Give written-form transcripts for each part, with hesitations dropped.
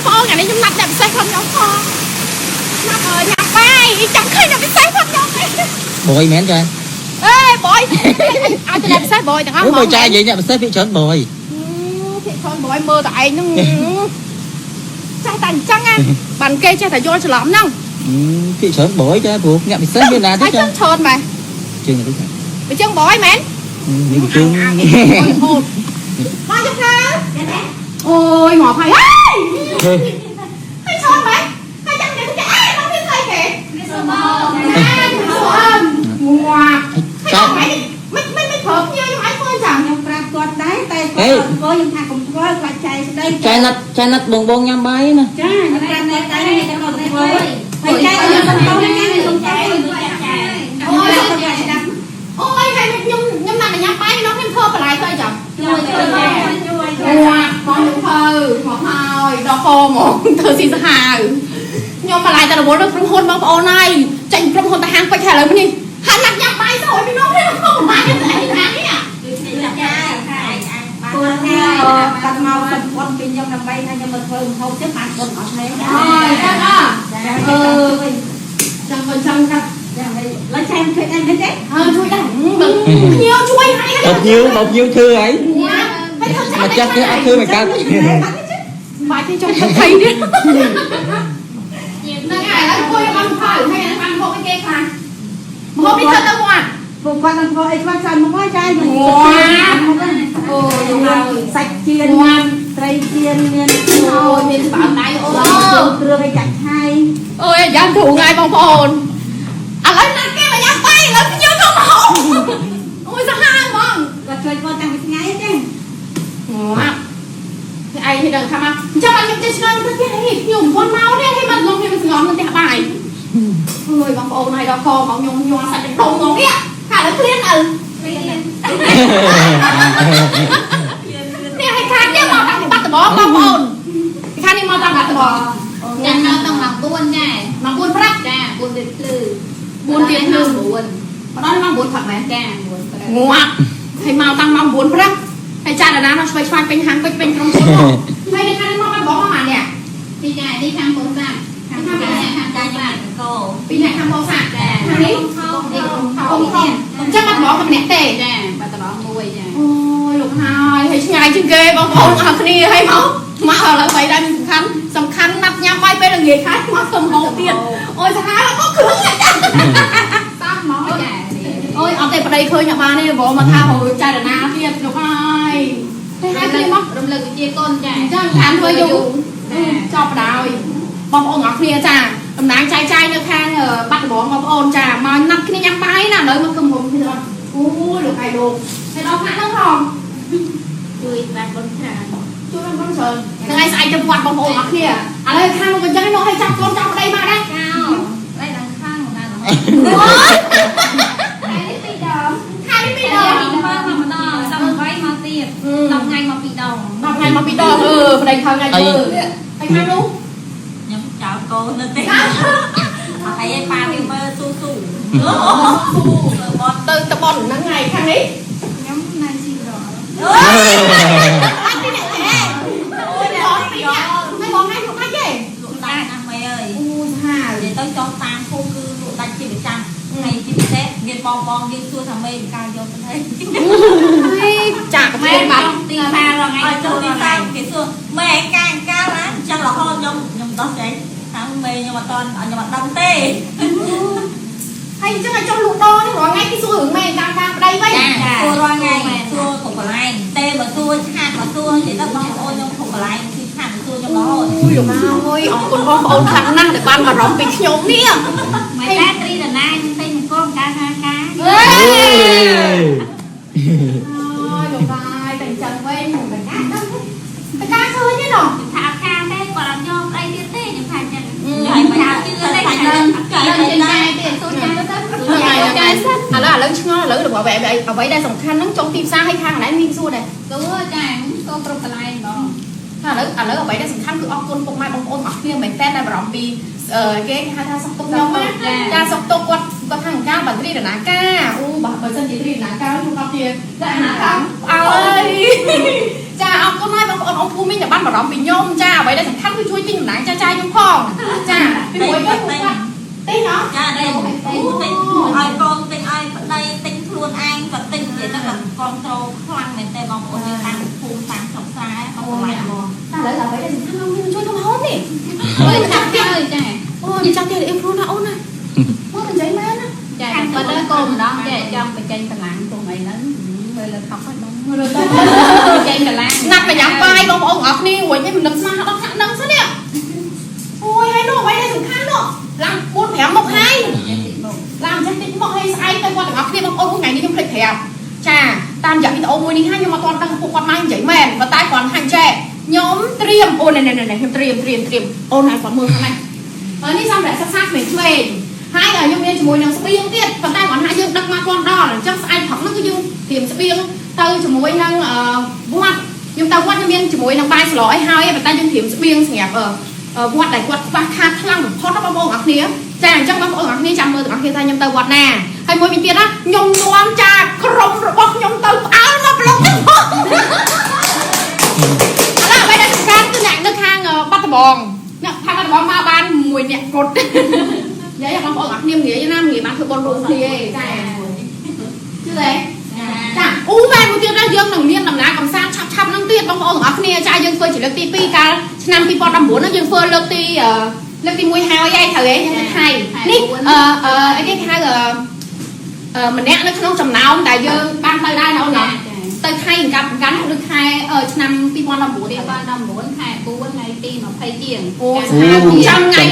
បងប្អូនថ្ងៃនេះខ្ញុំណាត់អ្នកពិសេសផងខ្ញុំផងណាត់ញ៉ាំបាយចាំឃើញអ្នកពិសេសផងខ្ញុំ បយមែនចា អេបយឲ្យតែអ្នកពិសេសបយទាំងអស់ អូបើចានិយាយអ្នកពិសេសភាគច្រើនបយ ភាគច្រើនបយមើលតែឯងហ្នឹងចេះតែអញ្ចឹងណាបានគេចេះតែយល់ច្រឡំហ្នឹង ភាគច្រើនបយចាព្រោះអ្នកពិសេសមានណាទេ ហើយ ចា ចឹងច្រើនម៉េះ ជើងនេះចា បើចឹងបយមែន នេះជើង ហូតមកចឹងថាអូយងាប់ហើយហើយហើយច្រើនម៉េះហើយចឹងគេអេមកពីស្អីគេងាប់ ចា ហើយមិនមិនមិនប្រើភ្ញៀវខ្ញុំឲ្យធ្វើចឹង ខ្ញុំប្រាប់គាត់ដែរតែគាត់អត់ធ្វើខ្ញុំថាកុំធ្វើខ្លាចចែកស្ដី ចែណាត់ចែណាត់បងបងញ៉ាំបាយណា ចាខ្ញុំប្រាប់គាត់ដែរតែគាត់អត់ធ្វើហើយចែកខ្ញុំសុំទៅណាខ្ញុំចែក អូយ ខ្ញុំស្ដាប់ អូយហើយខ្ញុំខ្ញុំណាត់ញ៉ាំបាយនោះខ្ញុំធ្វើបន្លែធ្វើអីចឹង ជួយជួយជួយ ងាប់បងខ្ញុំធ្វើមកហើយដល់កហ្មងធ្វើស៊ីសាហាវខ្ញុំបន្លែតែរវល់ដល់ក្រុមហ៊ុនបងប្អូនហើយចេញក្រុមហ៊ុនទៅហាងពេជ្រហើយឥឡូវនេះហើយណាត់ញ៉ាំបាយសោះឲ្យពីនោះខ្ញុំធ្វើបន្លែទៅអីណានេះ គាត់ថាគាត់មកសម្ពុតពីខ្ញុំដើម្បីថាខ្ញុំមកធ្វើម្ហូបចឹងបានគាត់អត់ទេ អូយចឹងអ ចាជួយ ចាំបើចាំកាត់ ចាឡើយចែកជួយអីទេ ហើយជួយដែរភ្ញៀវជួយហើយ បើភ្ញៀវបើភ្ញៀវធ្វើអី ហើយធ្វើ ម្ចាស់គេអត់ធ្វើមិនកើត បាច់ទេចង់ទៅភ័យទៀតហ្នឹងហើយឥឡូវអង្គុយបានផៅហើយបានហូបឲ្យគេខ្លះហូបនេះធ្វើទៅមាត់ ពួកគាត់នឹងធ្វើអីខ្លះច្រើនមកហើយចែក អូយហើយ សាច់ជៀនត្រីជៀនមាន អូយមានស្បើដៃអូ គ្រឿងអីចាច់ឆៃ អូយយ៉ាងធូរថ្ងៃបងប្អូនឥឡូវណាគេមកញ៉ាំបាយឥឡូវភ្ញៀវទៅមកហូបអូយសាហាវហ្មង គាត់ជួយគាត់តាំងពីថ្ងៃទេ ងាប់ឯងនេះដឹងថាមកអញ្ចឹងខ្ញុំចេះឆ្ងល់ទៅគេហីខ្ញុំមិនមកទេហីមកលងខ្ញុំស្ងំនៅផ្ទះបាយអូយបងប្អូនហើយដល់កមកខ្ញុំញ័រសាច់ដុំហ្មងនេះហាឥឡូវឃ្លានអើនេះឲ្យខាននេះមកតាំងពីបាត់ដំបងបងប្អូនខាននេះមកតាំងបាត់ដំបង ចានៅតាំងម៉ោង4ចា ម៉ោង4ព្រឹក ចា4ទៀតភ្លឺ 4ទៀតភ្លឺ 9 មកដល់ម៉ោង9ព្រឹកមែន ចា9ព្រឹក ងាប់ហើយមកតាំងម៉ោង9ព្រឹកហើយចាតាណាមកឆ្វេងឆ្វាយពេញហាងពេញពេញក្រុមហ៊ុនហើយនៅខាងនេះមកបាត់ដំបងមកនេះ ទីចានេះខាងពោធិ៍សាត់ខាងខាងចាញ់បានកោ ពីអ្នកខាងពោធិ៍សាត់ ចា ខាងនេះ ខោនេះខោ អ៊ំក្រុមអញ្ចឹងបាត់ដំបងតែម្នាក់ទេ ចាបាត់ដំបងមួយចា អូយលោកហើយហើយឆ្ងាយជាងគេបងប្អូនអរគ្នាហើយមកមកឥឡូវបីដែរសំខាន់សំខាន់ណាត់ញ៉ាំបាយពេលល្ងាចហើយមកសុំហូបទៀតអូយសាហាវអត់គ្រឿងចា តាមមកចា អូយអត់ទេប្តីឃើញអត់បានទេបងមកថាហូរចារណាទៀតលោកហើយតែហើយគ្នាមករ ំលឹកវិជាគុណចា អញ្ចឹងខានធ្វើយូរចប់បណ្ដោយបងប្អូនអរគ្នាចាតំណាងចែកចាយនៅខាងបាត់ដំបងបងប្អូនចាមកណាត់គ្នាញ៉ាំបាយណាឥឡូវមកគំរុំគ្នាអត់អូយលោកហើយលោកហើយដល់ថ្នាក់ហ្នឹងហង ជួយបានបុណ្យច្រើន ជួយបានបងច្រើនថ្ងៃស្អែកទៅវត្តបងប្អូនអរគ្នាឥឡូវខាងមកអញ្ចឹងនោះឲ្យចាប់កូនចាប់ប្តីមកដែរ កោໄດ້ដល់ខាងមកដល់ អូយ ថ្ងៃនេះពីរដង ខាងនេះពីរ ដ ដង ងមកម្ដងសំ8មកទៀត10ថ្ងៃមកពីរដង 10ថ្ងៃមកពីរដងអឺប្តីខំថ្ងៃមើលហើយខាងនោះ ខ្ញុំចោលកូននៅទេអត់អីឯងប៉ាវាមើលស៊ូស៊ូបត់ ទៅតបនហ្នឹងហើយខាងនេះ ខ្ញុំណៃស៊ីដង អត់ពីអ្នកចេះអូយបងពីអ្នកហើយបងហើយលោកដាច់ទេ លក់ដាច់ណាស់មេអើយ អូយសាហាវ និយាយទៅចង់តាមភូមិគឺលក់ដាច់ជាប្រចាំហើយជាពិសេសមានបងបងយើងសួរថាមេកាយកទៅហើយ ហើយចាក់ មេ មែនបាត់ ទីផ្សាររងថ្ងៃចូលទីផ្សារគេសួរមេកាកាណាអញ្ចឹងរហូតខ្ញុំខ្ញុំដោះស្រាយថាមេខ្ញុំអត់តខ្ញុំអត់ដឹងទេ ហើយអញ្ចឹងឲ្យចុះលក់ដនេះរាល់ថ្ងៃគេសួររឿងម៉ែតាមតាមប្តីវិញ សួររាល់ថ្ងៃសួរគ្រប់កន្លែងទេមកសួរឆាតមកសួរនិយាយទៅបងប្អូនខ្ញុំគ្រប់កន្លែងគឺឆាតមកសួរខ្ញុំរហូត អូយលោកហើយអរគុណបងប្អូនខ្លាំងណាស់ដែលបានបារម្ភពីខ្ញុំនេះ មិនតែត្រីដណាខ្ញុំទិញមកកងការថាការ អេអូយលោកបាយតែអញ្ចឹងវិញមិនកាដឹងតែការឃើញទេណោះ ខ្ញុំថាអត់ខានទេគាត់អត់យកប្តីទៀតទេខ្ញុំថាអញ្ចឹង ហើយមិន ថា ជឿ ជឿ ទេ ទេ ថា ថា ដឹង ដឹងដឹងចេញតែទៀតសូនចាំទៅ ឥឡូវឥឡូវឆ្ងល់ឥឡូវរបស់អ្វីដែលសំខាន់ហ្នឹងចុងទីផ្សារឲ្យខាងកន្លែងមានសួរដែរ សួរចាសូគ្រប់កន្លែងហ្មង ឥឡូវឥឡូវអ្វីដែលសំខាន់គឺអរគុណពុកម៉ែបងប្អូនអរគ្នាមែនតើដែលបារម្ភពីគេហៅថាសុខទុក្ខខ្ញុំណាចាសុខទុក្ខគាត់ គាត់ថាការបានត្រីដំណើរការអូបើសិនជាត្រីដំណើរការខ្ញុំគាត់ជាតែអាណាខាងអើយចាអរគុណហើយបងប្អូនអ៊ំពូមីងដែលបានបារម្ភពីខ្ញុំចាអ្វីដែលសំខាន់គឺជួយទិញតំណាងចាចាខ្ញុំផងចាពីព្រោះគាត់ទិញណោះ ចាទិញទិញឲ្យកូនទិញឲ្យប្តីទិញខ្លួនឯងក៏ទិញនិយាយទៅគាត់គ្រប់ត្រូលខ្លាំងមែនទេបងប្អូនយើងតាមភូមិតាមស្រុកស្រែបងប្អូនហ្មង តែឥឡូវអ្វីដែលសំខាន់ខ្ញុំជួយខ្ញុំរហូតនេះ អូយចាំផ្ទះហើយចា អូយចាំផ្ទះអ៊ីខ្លួនណាអូនណាមកនិយាយមែនណា ចាប៉ុន្តែកូនម្ដងចាចង់បញ្ចេញកម្លាំងពុំអីហ្នឹងមើលលើថប់ហ្នឹងបង មើលទៅ បញ្ចេញកម្លាំង ណាត់បញ្ញាបាយបងប្អូនអរគ្នារួចនេះមិនដឹងស្មាដល់ថ្នាក់ហ្នឹងសិននេះអូយហើយនោះអ្វីដែលសំខាន់នោះឡើង4 5មុខហើយឡើងចេះតិចមុខហើយស្អែកទៅគាត់ទាំងអស់គ្នាបងប្អូនថ្ងៃនេះខ្ញុំភ្លេចប្រាប់ចាតាមរយៈវីដេអូមួយនេះហើយខ្ញុំអត់ទាន់ដឹងពួកគាត់មកនិយាយមែនប៉ុន្តែគាត់ថាចេះខ្ញុំត្រៀមអូននេះនេះខ្ញុំត្រៀមត្រៀមត្រៀមអូនឲ្យគាត់មើលខាងនេះនេះសម្រាប់សិក្សាក្មេងៗហើយខ្ញុំមានជាមួយនឹងស្បៀងទៀតប៉ុន្តែគាត់ថាយើងដឹកមកគាត់ដល់អញ្ចឹងស្អែកព្រឹកហ្នឹងគឺយើងត្រៀមស្បៀងទៅជាមួយនឹងវត្តខ្ញុំទៅវត្តខ្ញុំមានជាមួយនឹងបាយស្លអីហើយប៉ុន្តែយើងត្រៀមស្បៀងសម្រាប់វត្តដែលគាត់ខ្វះខាតខ្លាំងបំផុតបងប្អូនអរគ្នាចាអញ្ចឹងបងប្អូនអរគ្នាចាំមើលទាំងអស់គ្នាថាខ្ញុំទៅវត្តណាហើយមួយវិញទៀតណាខ្ញុំនាំចាក្រុមរបស់ខ្ញុំទៅផ្អើលមកប្លុកទៅផងឥឡូវអ្វីដែលសំខាន់គឺអ្នកនៅខាងបាត់ដំបងអ្នកខាងបាត់ដំបងមកបានមួយអ្នកកត់និយាយបងប្អូនអរគ្នាងាយណាងាយបានធ្វើបុណ្យរួមគ្នាឯងចាជឿទេចាអូមែនមួយទៀតណាយើងនឹងមានដំណើរកំសាន្តឆាប់ឆាប់ហ្នឹងទៀតបងប្អូនទាំងអស់គ្នាចាយើងធ្វើជាលើកទី2កាលឆ្នាំ2019ហ្នឹងយើងធ្វើលើកទី1ហើយឯងត្រូវឯងយើងទៅថៃនេះអឺអីគេហៅម្នាក់នៅក្នុងចំណោមដែលយើងបានទៅដែរណាអូនណាទៅថៃកាប់កាន់ដូចខែឆ្នាំ2019 2019ខែ4ថ្ងៃទី20ជាង អូចាំថ្ងៃ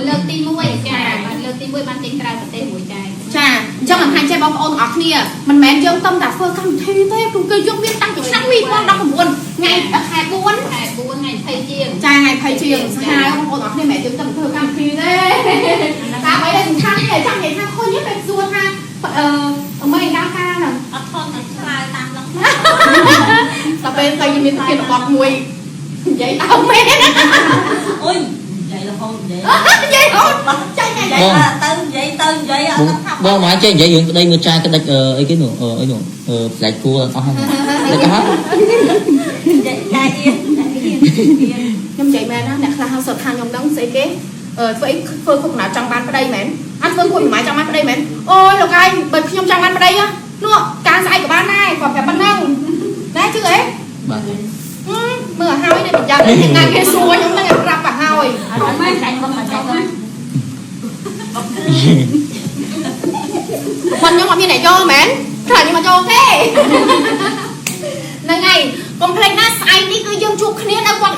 លើកទី1ចាបានលើកទី1បានចេញក្រៅប្រទេសមួយចា ចាអញ្ចឹងមិនថាចេះបងប្អូនទាំងអស់គ្នាមិនមែនយើងតំតែធ្វើកម្មវិធីទេព្រោះគឺយើងមានតាំងពីឆ្នាំ2019ថ្ងៃខែ4 ខែ4ថ្ងៃ20ជាង ចាថ្ងៃ20ជាងសាហាវបងប្អូនទាំងអស់គ្នាមិនមែនយើងតំធ្វើកម្មវិធីទេតែអ្វីដែលសំខាន់ទេចង់និយាយថាឃើញពេលសួរថាអឺមិនការការហ្នឹង អត់ថនតែឆ្លើយតាមហ្នឹង ដល់ពេលទៅមានធានបត់មួយនិយាយដើមមែន អូយនិយាយរហូតនិយាយ និយាយរហូតចាញ់ និយាយទៅនិយាយទៅនិយាយអត់ថា បងមកចេះនិយាយរឿងប្តីមើលចាក្តិចអីគេនោះអីនោះផ្លែគួរអស់ហើយតែកហ និយាយចាអៀន ខ្ញុំនិយាយមែនណាអ្នកខ្លះហៅសុទ្ធថាខ្ញុំដឹងស្អីគេធ្វើអីធ្វើគុកណាចង់បានប្តីមែនអត់ធ្វើគួរមិនចង់បានប្តីមែនអូយលោកឯងបើខ្ញុំចង់បានប្តីនោះការស្អែកក៏បានដែរគាត់ប្រាប់ប៉ុណ្ណឹងដែរជឿអី បាទ មើលឲ្យហើយនេះប្រយ័ត្នណាគេសួរខ្ញុំនឹងប្រាប់ទៅហើយ អត់មែនចាញ់បងមកចាញ់បង ប៉ុនខ្ញុំអត់មានអ្នកយកមែនខ្លាចខ្ញុំមកយកទេហ្នឹងហើយកុំភ្លេចណាស្អែកនេះគឺយើងជួបគ្នានៅវត្ត